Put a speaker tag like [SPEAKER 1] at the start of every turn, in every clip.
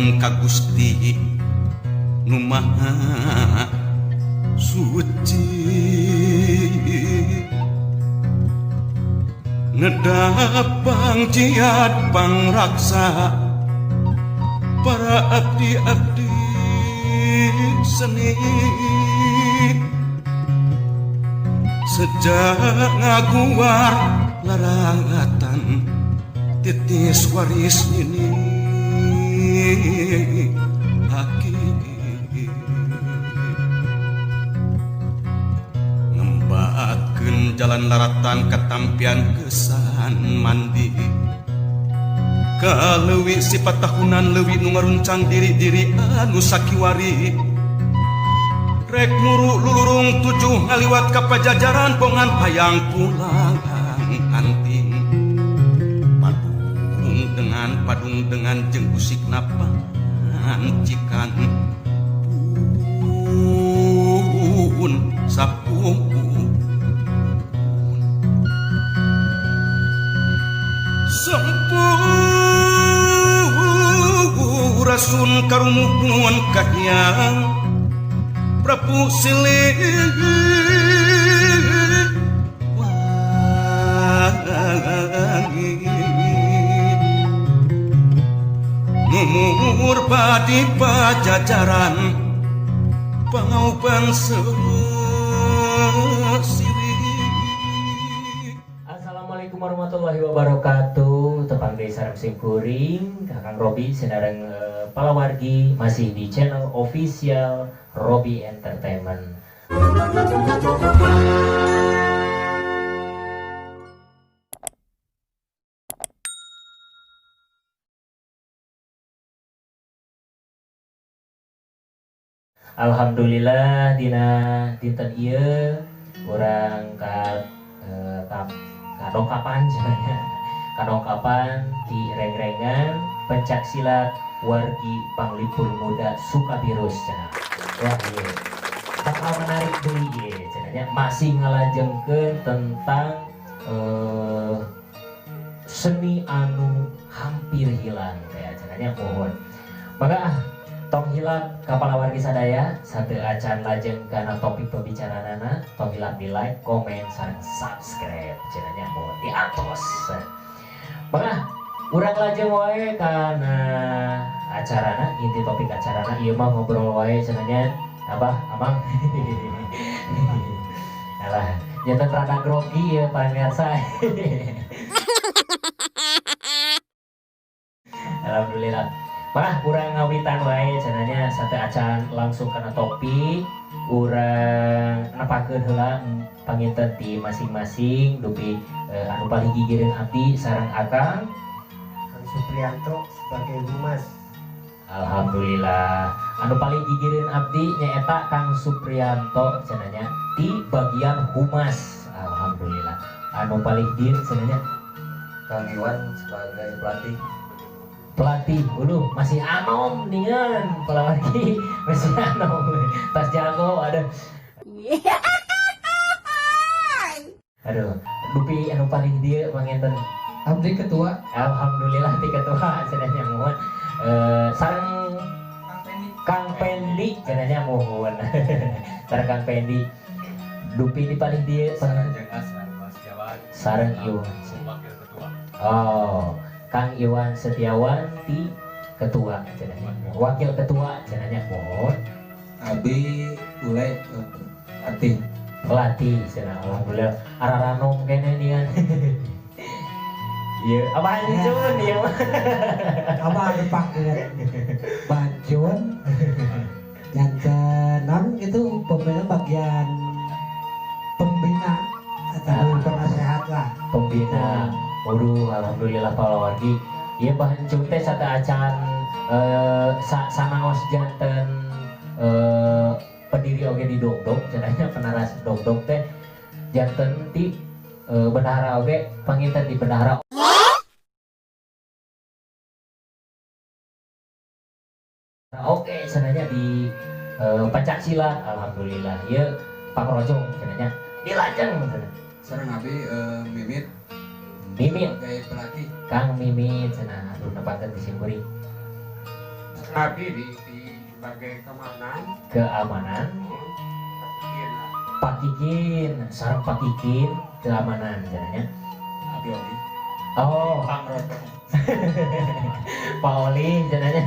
[SPEAKER 1] Nyuhun ka Gusti nu Maha Suci, nedap pangjiat pangraksa para abdi-abdi seni. Sejak ngaguar larangatan titis waris ini aki, ngembatkeun jalan laratan katampian kesan mandi ka leuwi sifat tahunan leuwi nu ngaruncang diri-diri anu sakiwari, rek muru lulurung tujuh ngaliwat ka pajajaran bongan hayang pulang anting padung dengan padung dengan jeung usikna pancikan pun sapung sempurasun karumuhun kahiyang Prabu Siliwangi, numur badi pajajaran pangaupang siri.
[SPEAKER 2] Assalamualaikum warahmatullahi wabarakatuh. Tepang deui sareng simkuring Kakang Robi sareng palawargi masih di channel official Robi Entertainment. Alhamdulillah, dina dinten ieu urang ka kadongkapan cenah, kadongkapan di rengrengan pencak silat wargi Panglipur Muda Sukabirus cenah. Wah, iya bakal menarik deui ieu cenah nya, masih ngalajengkeun tentang seni anu hampir hilang kayak cenah nya. Mohon maka tong hilap ka palawargi sadaya, sateuacan lajeng kana topik pembicaraanana, tong hilap di like, komen, sareng subscribe cenah nya, mohon diantos. Maka urang lajeng wae kana acarana, inti topik acarana. Ieu mah ngobrol wae cenah nya, abah amang. Alah, janten rada grogi ya pamirsa. Alhamdulillah. Mah urang ngawitan wae cenah nya, sateuacan langsung kana topik, urang nepakeun heula panginten ti masing-masing dupi anu paling gigireun abdi sareng akang.
[SPEAKER 3] Kang Supriyanto sebagai humas.
[SPEAKER 2] Alhamdulillah, anu paling gigireun abdi nyaeta Kang Supriyanto cenah nya di bagian humas. Alhamdulillah, anu paling dieu cenah nya.
[SPEAKER 4] Kang Iwan sebagai pelatih.
[SPEAKER 2] Pelatih ulu masih anom ningan palawargi, masih anom, tas jago ada. Aduh, dupi anu paling dieu manginten.
[SPEAKER 5] Abdi ketua.
[SPEAKER 2] Alhamdulillah, di ketua cenah nya, mohon sareng Kang Pendi cenah nya, mohon sareng Kang Pendi dupi di paling dieu.
[SPEAKER 4] Sareng Jengas Mas Jawa.
[SPEAKER 2] Sareng Iwan.
[SPEAKER 4] Wakil ketua.
[SPEAKER 2] Oh, Kang Iwan Setiawan ti ketua cenah nya, wakil ketua cenah nya, mohon.
[SPEAKER 5] Abi ule pelatih.
[SPEAKER 2] Pelatih cenah. Alhamdulillah, araranom kene nian. Iya, apa Jun ieu mah?
[SPEAKER 3] Apa anu panggil Bajun janten non itu pembina, bagian pembina atau penasehat lah.
[SPEAKER 2] Pembina. Waduh, alhamdulillah palawargi. Ieu bahan cung teh sateuacan sanaos janten pendiri oge di Dogdog cenah nya, penaras Dogdog teh janten ti bendahara oge, panginten di bendahara. Oke, cenah nya di pencak silat. Alhamdulillah. Ieu Pak Rojong cenah nya. Dilajeng cenah.
[SPEAKER 5] Sareng abi Mimit.
[SPEAKER 2] Mimit.
[SPEAKER 5] Sebagai pelatih.
[SPEAKER 2] Kang Mimit cenah, aduh, nepangkeun di simkuring.
[SPEAKER 6] Abdi di sebagai keamanan.
[SPEAKER 2] Keamanan.
[SPEAKER 6] Pakikin lah.
[SPEAKER 2] Pak Kikin, sareng Pak Kikin keamanan cenah nya.
[SPEAKER 4] Abi Oli.
[SPEAKER 2] Oh, Pak Oli cenah nya.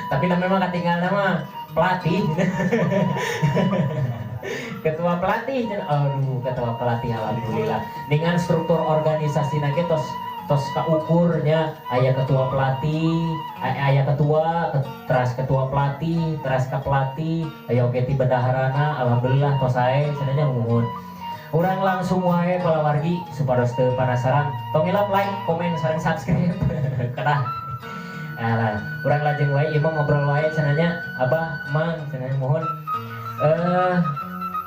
[SPEAKER 2] Tapi namanya mah katinggal nama pelatih. Ketua pelatih cenah. Aduh, ketua pelatih, alhamdulillah. Dengan struktur organisasi ge tos tos kaukurnya, aya ketua pelatih, aya ketua, teras ketua pelatih, teras ka pelatih, aya oge ti bendaharana, alhamdulillah tos sae cenah nya, muhun. Urang langsung wae palawargi supados teu penasaran. Tong hilap like, komen, sareng subscribe. Kedah. Alah, urang lajeng wae ieu mah ngobrol wae cenah nya, Abah, Mang cenah, muhun.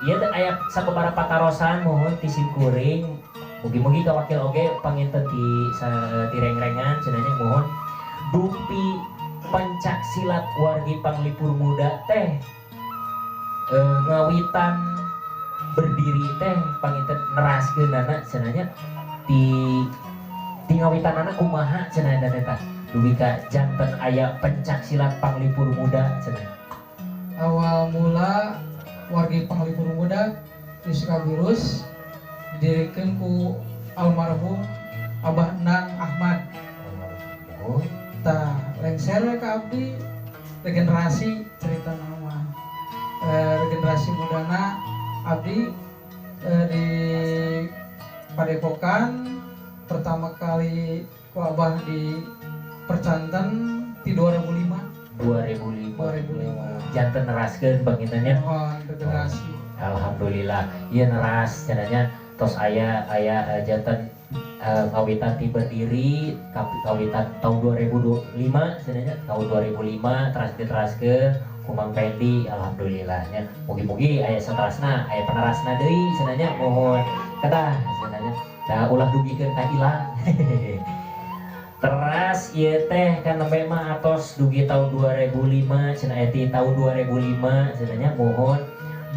[SPEAKER 2] Ieu teh aya sababaraha patarosan muhun ti simkuring. Mugi-mugi ka wakil oge panginten ti ti rengrengan cenah nya, muhun. Dupi pencak silat wargi Panglipur Muda teh ngawitan berdiri teh panginten neraskeunana cenah nya, ti ti ngawitanana kumaha cenah eta teh tah dugi ka janten aya pencak silat Panglipur Muda cenah.
[SPEAKER 5] Awal mula wargi Panglipur Muda di Sukabirus didirikan ku almarhum Abah Nang Ahmad.
[SPEAKER 2] Oh.
[SPEAKER 5] Tah, lengser we ka abdi regenerasi cerita nama regenerasi mudana abdi di Padepokan pertama kali ku Abah di Percanten di 2005.
[SPEAKER 2] 2005.
[SPEAKER 5] 2005.
[SPEAKER 2] Janten neraskeun panginten nya.
[SPEAKER 5] Mohon regenerasi.
[SPEAKER 2] Alhamdulillah ieu neras cenah nya, tos aya aya janten kawitan ti berdiri kawitan tahun 2005 cenah nya, tahun 2005 teras diteraskeun ku Mang Pendi, alhamdulillah nya. Mugi-mugi aya saterasna, aya penerasna deui cenah nya, muhun kedah cenah nya da ulah dugikeun ka ilang. Teras ieu teh kan nembe mah atos dugi tahun 2005 cenah, ti tahun 2005 cenah nya, muhun.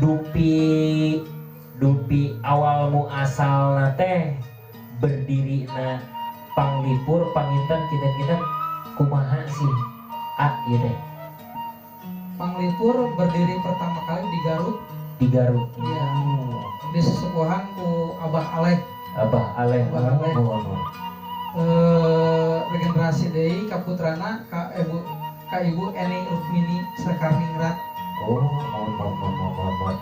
[SPEAKER 2] Dupi dupi awal muasalna teh berdiri na Panglipur panginten kinten-kinten kumaha sih, ah, ieu teh?
[SPEAKER 5] Panglipur berdiri pertama kali di Garut.
[SPEAKER 2] Di Garut.
[SPEAKER 5] Iya. Di sesepuhan ku Abah Aleh.
[SPEAKER 2] Abah Aleh.
[SPEAKER 5] Abah Aleh.
[SPEAKER 2] Muhun, muhun.
[SPEAKER 5] Regenerasi deui ka putrana, ka Ibu Eni Rukmini Sekarningrat.
[SPEAKER 2] Oh, mohon mohon mohon mohon mohon, mohon.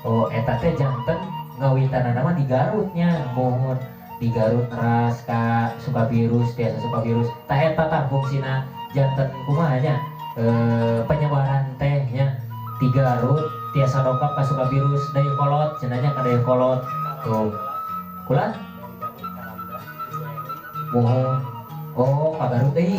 [SPEAKER 2] Oh, eta teh janten ngawitanana mah di Garutnya, muhun. Di Garut teras ka Sukabirus, biasa Sukabirus. Tah eta tah fungsina janten kumaha nya? Penyebaran teh nya di Garut tiasa dongkap ka Sukabirus, Dayeuhkolot cenah nya, ka Dayeuhkolot. Tuh. Kula? Muhun. Oh, ka Garut deui.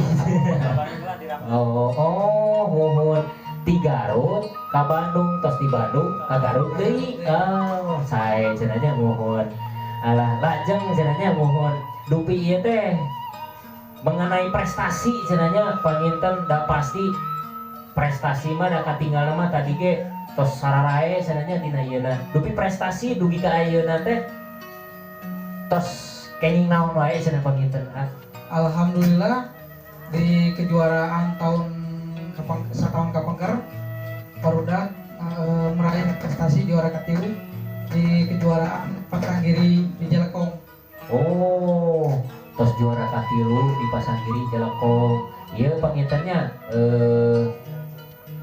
[SPEAKER 2] Oh, muhun. Di Garut ka Bandung, tos di Bandung ka Garut deui. Oh, sae cenah nya, muhun. Alah, lajeng cenah nya, muhun. Dupi ieu teh mengenai prestasi cenah nya panginten, da pasti prestasi mah da katinggal mah tadi ge tos sararae cenah nya dina ieuna. Dupi prestasi dugi ka ayeuna teh tos kenging naon wae cenah panginten, ah?
[SPEAKER 5] Alhamdulillah di kejuaraan tahun kapang, setahun kapengker barudak meraih prestasi juara ketilu di kejuaraan Pasanggiri di Jelekong.
[SPEAKER 2] Oh, tos juara katilu di Pasanggiri Jelekong. Iya panginten nya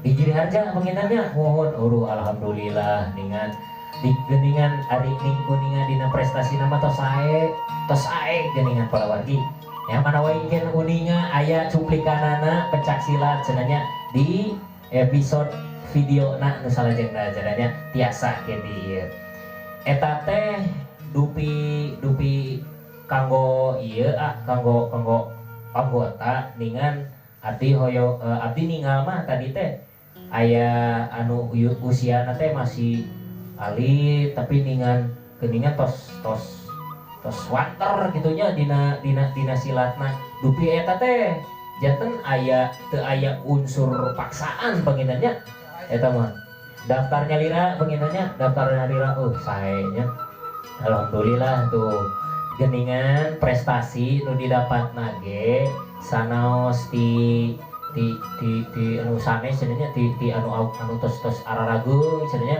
[SPEAKER 2] di Giri Harja panginten nya, muhun. Aduh, alhamdulillah dengan di geningan ari ning kuningan dina prestasi nama tos sae, tos sae geningan palawargi. Ya mana wae gen uninga aya cuplikanana pencak silat cenah nya di episode video na nu salajengna cenah nya, tiasa ke di ieu. Eta teh dupi dupi kanggo ieu, ah, kanggo kanggo anggota ningan abdi hoyo abdi ningal mah tadi teh aya anu usiana teh masih alit tapi ningan geningan tos tos tos wanter gitunya dina dina dina silatna. Dupi eta teh janten aya teu aya unsur paksaan panginten nya, eta mah daftarnya lira panginten nya, daftarnya lira. Oh, sae nya, alhamdulillah tuh geningan prestasi nu didapat nage sanaos di Ti ti ti anu sanes cenah nya, ti ti anu anu tos tos ararageung cenah nya.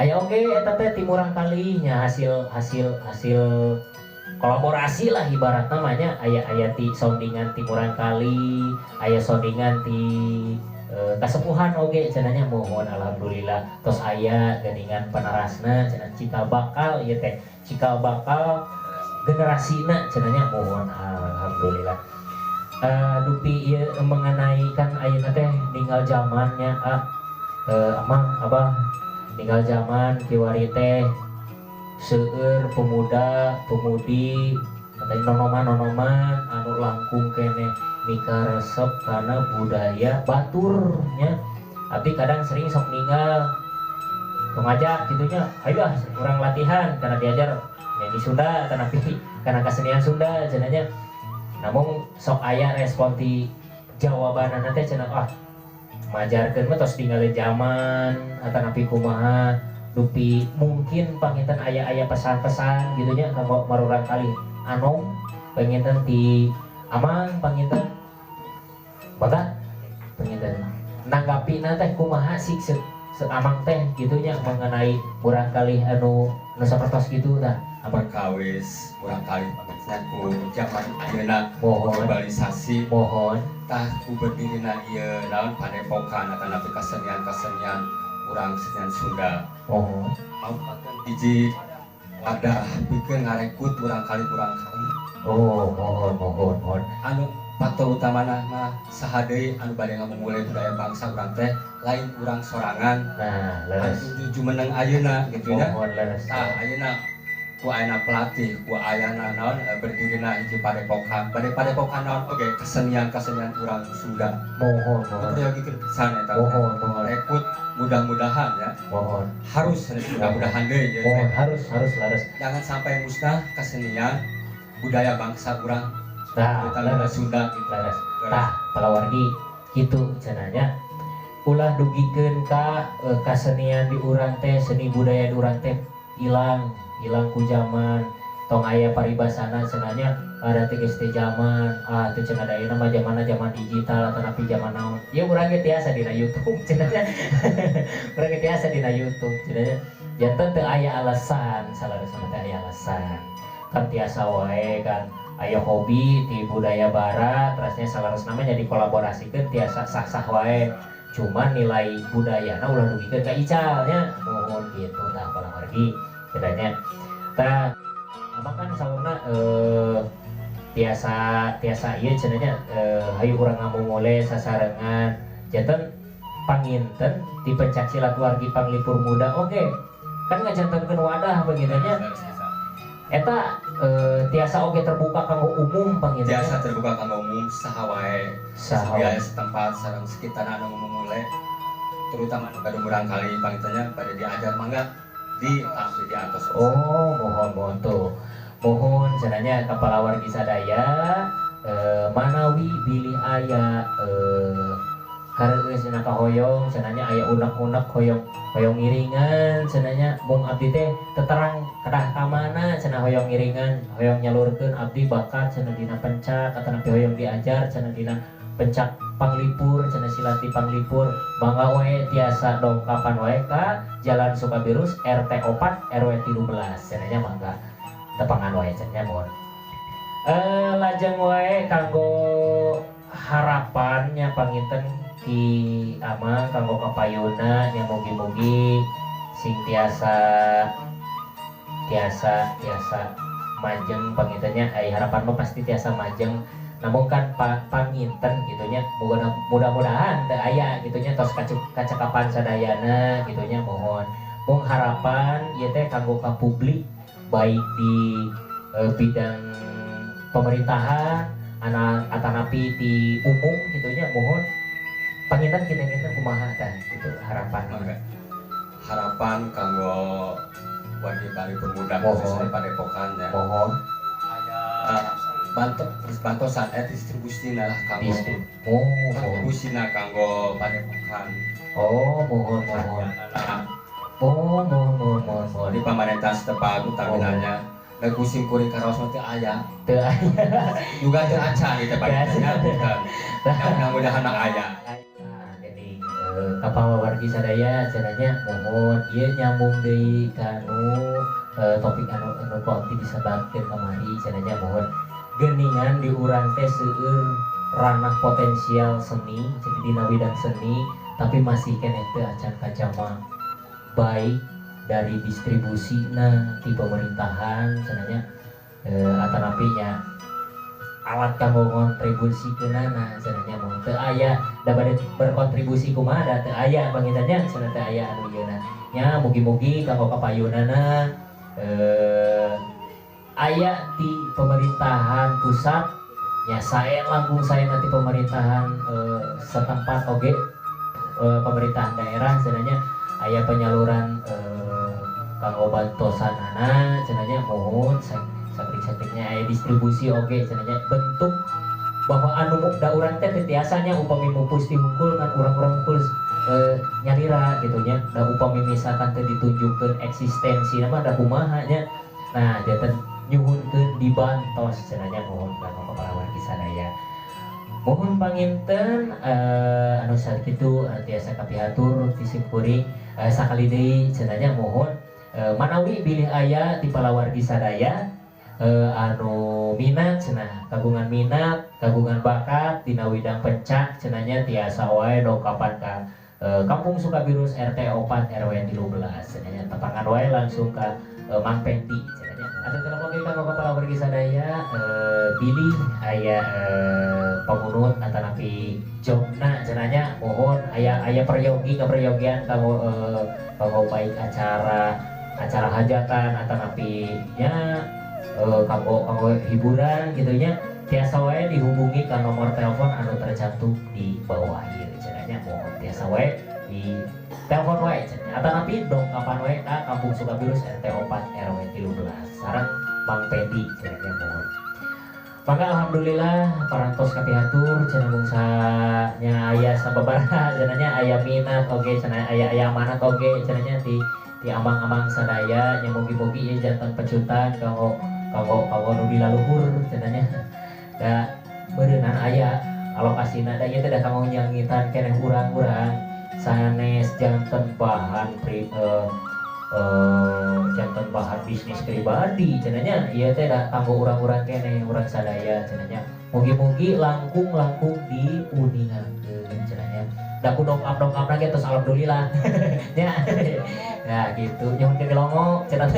[SPEAKER 2] Aya oge eta teh ti murangkalih nya, hasil hasil hasil kolaborasi lah ibarat namanya. Aya aya ti soundingan ti murangkalih, aya soundingan ti kasepuhan oge cenah nya. Mohon, alhamdulillah tos aya geningan penerasna cenah, cikal bakal ieu teh, cikal bakal generasina cenah nya. Mohon, alhamdulillah. Dupi ieu mengenai kan ayeuna teh ninggal zamannya, amang, abah, ninggal zaman kiwari teh seueur pemuda pemudi atau nonoman nonoman anu langkung keneh mikaresep karena budaya baturnya. Tapi kadang sering sok ninggal ngajak gitunya, "Ayo ah, kurang latihan," karena diajar nyanyi Sunda tapi karena kesenian Sunda cenah nya. Namun sok aya respon ti jawaban teh cenah, "Ah, majarkeun mah tos tinggalin zaman," atau napi kumaha. Dupi mungkin panginten aya-aya pesan-pesan gitu nya kanggo murangkalih anom, panginten ti amang, panginten maka panginten nanggapi teh kumaha sih se amang teh gitu nya mengenai murangkalih anu anu sapertos gitu tah, amang?
[SPEAKER 4] Perkawis murangkalih panginten ku zaman ayeuna globalisasi, tah ku berdirinya ieu naon padepokan atanapi kesenian-kesenian urang, kesenian Sunda, merupakan hiji wadah pikeun ngarekrut murangkalih murangkalih.
[SPEAKER 2] Oh, mohon mohon mohon.
[SPEAKER 4] Anu faktor utamana mah saha deui anu bade ngamumule budaya bangsa urang teh lain urang sorangan
[SPEAKER 2] Nah, leres.
[SPEAKER 4] Anu jumeneng ayeuna gitu nya.
[SPEAKER 2] Mohon, leres.
[SPEAKER 4] Tah, ayeuna ku ayana pelatih, ku ayana naon berdirina hiji padepokan, bade padepokan naon oge kesenian kesenian urang Sunda.
[SPEAKER 2] Mohon mohon.
[SPEAKER 4] Peryogi pisan eta.
[SPEAKER 2] Mohon mohon.
[SPEAKER 4] Rekrut mudah-mudahan ya. Harus mudah-mudahan deui ya.
[SPEAKER 2] Mohon, harus harus leres.
[SPEAKER 4] Jangan sampai musnah kesenian budaya bangsa urang, terutama Sunda gitu.
[SPEAKER 2] Leres. Tah, palawargi, kitu cenah nya, ulah dugikeun ka kasenian di urang teh, seni budaya di urang teh ilang ilang ku zaman. Tong aya paribasana cenah nya, ada teh geus teh zaman ah teu cenah, da ayeuna mah zamanna zaman digital atau napi zaman naon ya. Urang ge tiasa dina YouTube cenah nya, urang ge tiasa dina YouTube cenah nya. Janten teu aya alasan, salah teu aya alasan kan, tiasa wae kan aya hobi di budaya barat terusnya salah namanya dikolaborasikeun, tiasa sah-sah wae. Cuman nilai budayana ulah dugikeun ka ical nya. Mohon, gitu tah palawargi bedanya. Tah, abang kan saurna tiasa tiasa ieu cenah nya, hayu urang ngamumule sasarengan. Janten panginten di pencak silat wargi panglipur muda oke kan ngajantenkeun wadah panginten nya. Eta tiasa oge terbuka kanggo umum panginten nya?
[SPEAKER 4] Tiasa terbuka kanggo umum, saha wae.
[SPEAKER 2] Saha
[SPEAKER 4] biaya setempat sareng sekitar anu memulai, terutama anu gaduh murangkalih panginten nya pada diajar, mangga di tampil di atas.
[SPEAKER 2] Oh, mohon mohon tuh. Mohon cenah nya ka palawargi sadaya, manawi bilih aya kareueus cenah kahoyong cenah nya, aya unek-unek hoyong hoyong ngiringan cenah nya, mung abdi teh teu terang kedah ka mana cenah, hoyong ngiringan, hoyong nyalurkeun abdi bakat cenah dina pencak atanapi hoyong diajar cenah dina pencak panglipur cenah, silat di panglipur, mangga wae tiasa dongkapan wae ka Jalan Sukabirus RT 4 RW 13 cenah nya. Mangga tepangan wae cenah nya. Mohon, lajeng wae kanggo harapannya panginten di amang kanggo kapayuna nya, mugi-mugi sing tiasa tiasa tiasa majeng panginten nya. Ai harapan mah pasti tiasa majeng, namun kan panginten gitu nya, mudah-mudahan teu aya gitu nya, tos kacekapan sadayana gitu nya. Mohon, mung harapan ieu teh kanggo ka publik, baik di bidang pemerintahan anak atanapi di umum gitu nya. Mohon panginten kita kumaha tah gitu harapan?
[SPEAKER 4] Mangga. Harapan kanggo wargi panglipur muda khususnya di padepokan ya. Aya bantu bantosan distribusina lah kanggo kontribusina kanggo padepokan.
[SPEAKER 2] Oh, mohon mohon.
[SPEAKER 4] Anak
[SPEAKER 2] Oh, mohon mohon mohon mohon.
[SPEAKER 4] Di pemerintah setempat utaminanya. Da ku sim kuring karaos mah teu aya.
[SPEAKER 2] Teu aya.
[SPEAKER 4] Juga teu acan gitu Pak. Ya, bukan. Ya, mudah-mudahan mah aya.
[SPEAKER 2] Nah, jadi ka palawargi sadaya cenah nya, mohon ieu nyambung deui kanu topik anu anu ku abdi disebatkeun kamari cenah nya, mohon. Geuningan di urang teh seueur ranah potensial seni, jadi dina bidang seni, tapi masih keneh teu acan kajama, baik dari distribusina di pemerintahan cenah nya, atanapi nya alat kanggo ngontribusikeunana cenah nya, mun teu aya da bade berkontribusi kumaha, da teu aya panginten nya cenah, teu aya anu ieuna nya. Mugi-mugi kanggo kapayunana aya di pemerintahan pusat nya, sae langkung sae nanti pemerintahan setempat oge, pemerintahan daerah cenah nya, aya penyaluran kanggo bantosanana cenah nya, mohon sakrik-sakriknya aya distribusi oge cenah nya, bentuk bahwa anu da urang teh teu tiasa nya upami mupus ti hungkul kan urang-urang hungkul nyalira gitu nya. Da upami misalkan teu ditunjukkeun eksistensi mah da kumaha nya. Nah, janten nyuhunkeun dibantos cenah nya, mohon kanggo kapalawargi sadaya. Mohon panginten anu sakitu anu tiasa kapihatur ti simkuring. Sakali deui cenah nya, mohon manawi bilih aya di palawargi sadaya anu minat cenah, kagungan minat, kagungan bakat dina widang pencak cenah nya, tiasa wae dongkapan ka Kampung Sukabirus RT 4 RW 13 cenah nya, tepangan wae langsung ka Mang Penti cenah nya. Atau telepon kita ka palawargi sadaya, bilih aya pamunut atanapi jobna cenah nya, mohon aya aya peryogi kaperyogian kanggo kanggo baik acara acara hajatan atanapi nya kanggo kanggo hiburan gitu nya, tiasa wae dihubungi ke nomor telepon anu tercantum di bawah ieu cenah nya. Mohon tiasa wae di telepon wae cenah nya, atanapi dongkapan wae ka Kampung Sukabirus RT 4 RW 13 sareng Mang Pedi cenah nya, mohon. Maka alhamdulillah parantos kapihatur cenah, mungsa nya aya sababaraha cenah nya, aya minat oge cenah, aya aya amanat oge cenah nya di di amang-amang sadaya nya. Mugi-mugi ieu janten pecutan kanggo kanggo kanggo nu dilaluhur cenah nya, da beureunan aya alokasina, da ieu teh da kanggo nyangitan keneh urang-urang, sanes janten bahan janten bahan bisnis pribadi cenah nya. Ieu teh da kanggo urang-urang keneh, urang sadaya cenah nya. Mugi-mugi langkung-langkung diuningakeun cenah nya, da ku dongkap-dongkap lagi terus alhamdulillah nya ya gitu, nyuhunkeun dilongo cenah.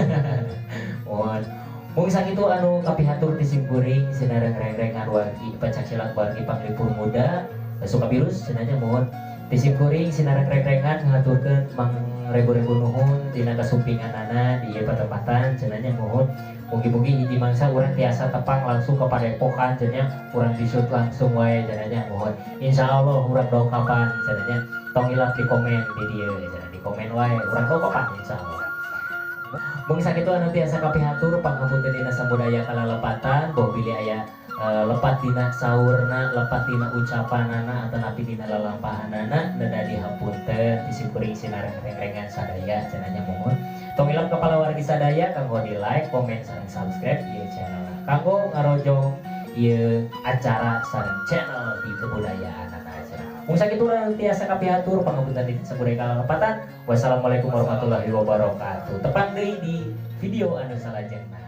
[SPEAKER 2] Mohon mung sakitu anu kapihatur ti simkuring sinareng reng-rengan wargi pencak silat wargi Panglipur Muda Sukabirus cenah nya. Mohon ti simkuring sinareng reng-rengan ngaturkeun mangrebu-rebu nuhun dina kasumpinganana di ieu patempatan cenah nya. Mohon mugi-mugi hiji mangsa urang tiasa tepang langsung ke padepokan cenah nya, urang disut langsung wae cenah nya. Mohon insyaallah urang dongkapan cenah nya. Tong hilap di komen di dieu cenah, di komen wae, urang dongkapan insyaallah. Mung sakitu anu tiasa kapihatur, panghapunten dina samudaya kalalepatan, boh bilih aya lepat dina saurna, lepat dina ucapanana, atanapi dina lalampahanana, neda dihapunten ti simkuring sinareng reng-rengan sadaya cenah nya. Mohon tong hilap ka palawargi sadaya kanggo di like, komen, sareng subscribe ieu channel, kanggo ngarojong ieu acara sareng channel di kebudayaan aja. Mung sakitu anu tiasa kapihatur, pangapunten dina samudaya kalalepatan. Wassalamualaikum warahmatullahi wabarakatuh. Tepang deui di video anu salajengna.